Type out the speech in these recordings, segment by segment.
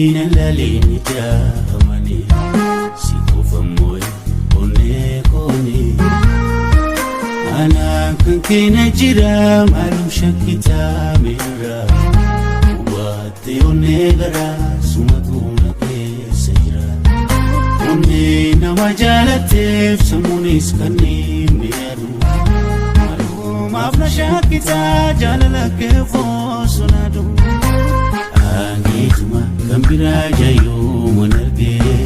Lakiina laliin jaamani si qofa moo'e onnee kooni. Anaan kan keenya jira maalum shakkitaa meera. Hubattee onnee garaa sumatu na keessa jira. Onnee nama jaalatteef sammuunis kan mi'aadu. Maalumaaf na shakkitaa jaalala kee foosonadu. Angeetuma kan biraa jayyoo mana argee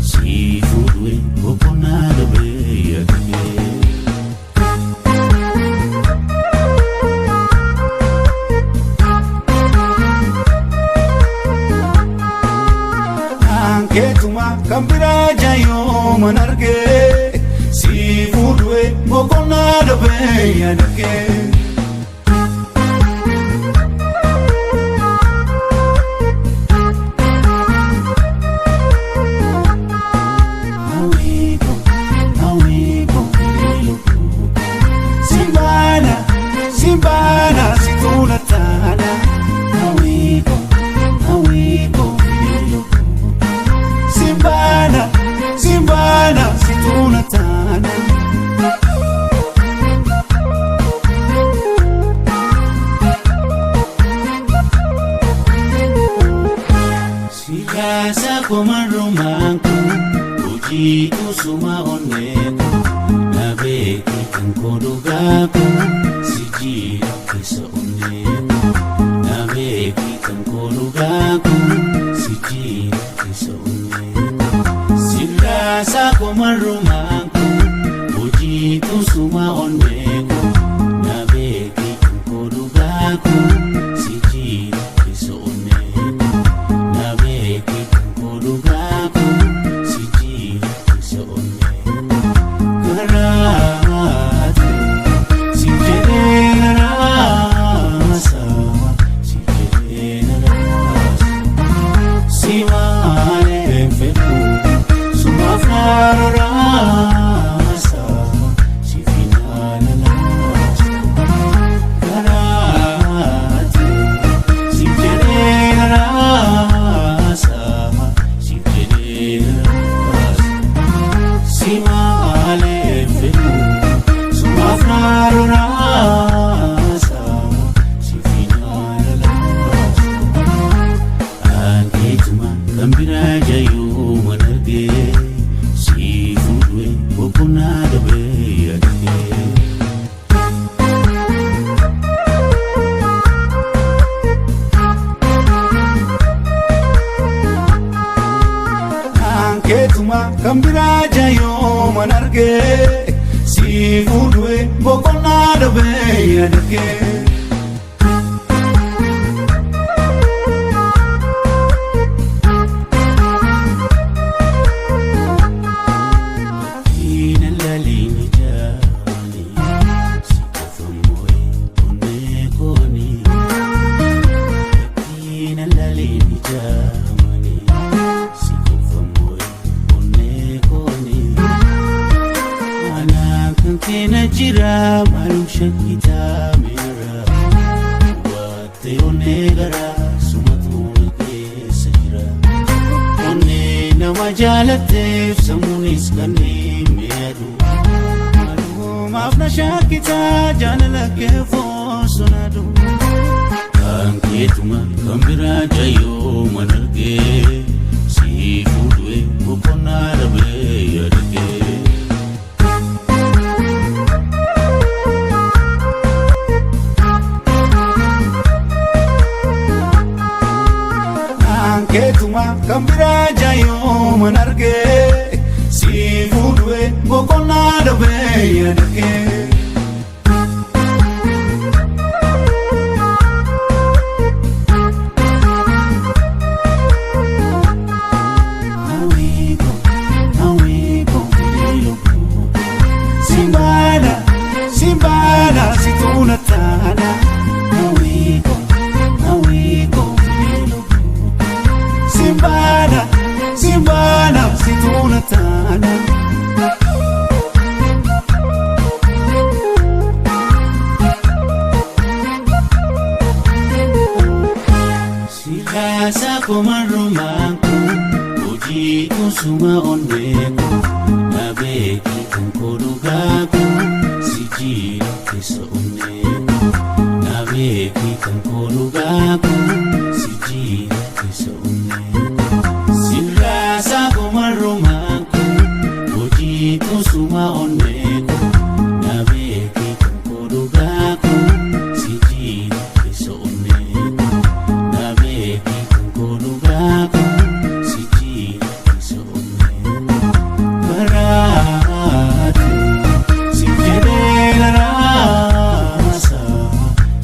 si fuudhee boqonnaa dhabee yaadee. Ankeetuma kan biraa jayyoo mana argee si fuudhee boqonnaa dhabee yaadee. Hawwiiko hawwiiko lubbuu simbaana simbaana si tuula taana. Hawwiiko hawwiiko lubbuu simbaana simbaana si tuula taana. Siyaasa komarrumaan kun hojii kusuma onneeku na beeki kan koo dhugaaku si jira keessa onneeku na beeki kan koo dhugaaku si jira keessa onneeku. Siyaasa komarrumaan kun hojii kusuma onneeku na beeki kan koo dhugaaku si jira keessa onneeku. Na beeki kan koo dhugaaku si jira keessa onneeku. Karaatu si jedhee naraasa si jedhee naraasa si maalee fedhu sumaaf naroraasa si finaalalaasa. Karaatu si jedhee naraasa si jedhee naraasa. Si maalee fedhu sumaaf naroraasa si finaalalaasa. Ankeetuma kan biraa jayyoo mana argee si fuudhee boqonnaa dhabee yaadee. Ankeetuma kan biraa jayyoo mana argee si fuudhee boqonnaa dhabee yaadee. Lakiina laliin jaamani si qofa moo'e onnee kooni. Lakiina laliin jaamani si qofa moo'e onnee kooni. Anaan kan keenya jira maalum shakkitaa meera. Hubattee onnee garaa sumatu na keessa jira. Onnee nama jaalatteef sammuunis kan mi'aadu. Maalumaaf na shakkitaa jaalala kee foosonadu. Ankeetuma kan biraa jayyoo mana argee si fuudhee boqonnaa dhabee yaadee. Ankeetuma kan biraa jayyoo mana argee si fuudhee boqonnaa dhabee yaadee. Hawwiiko hawwiiko lubbuu simbaana simbaana si tuula taana. Hawwiiko hawwiiko lubbuu simbaana simbaana si tuula taana. Sirraasa komarrumaan kun hojii kusuma onnee kun na beeki kan koo dhugaa kun si jira keessa onnee kun na beeki kan koo dhugaa kun si jira keessa onnee kun. Sirraasa komarrumaan kun hojii kusuma onnee kun na beeki kan koo dhugaa kun si jira keessa onnee kun na beeki kan koo dhugaa kun si jira keessa onnee kun. Karaatu si jedhee naraasa,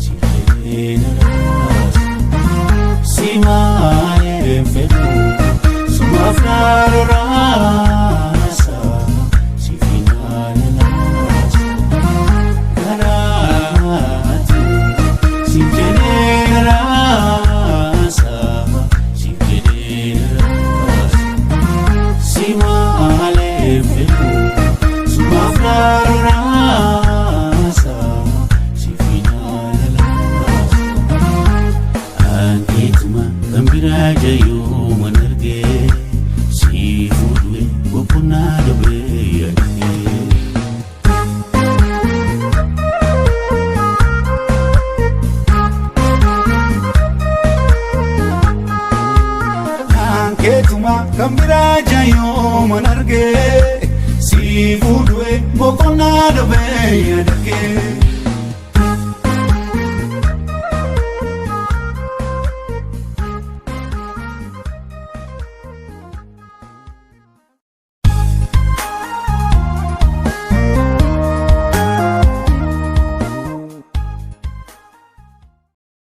si jedhee naraasa. Si maalee fedhu sumaaf naroraasa, si finaalalaasa. Karaatu si jedhee naraasa, si jedhee naraasa. Si maalee fedhu sumaaf naroraasa, si finaalalaasa. Ankeetuma kan biraa jayuu man argee si fuudhee boqonnaa dhabee yaadee. Ankeetuma kan biraa jayoo man argee si fuudhee boqonnaa dhabee yaadakee.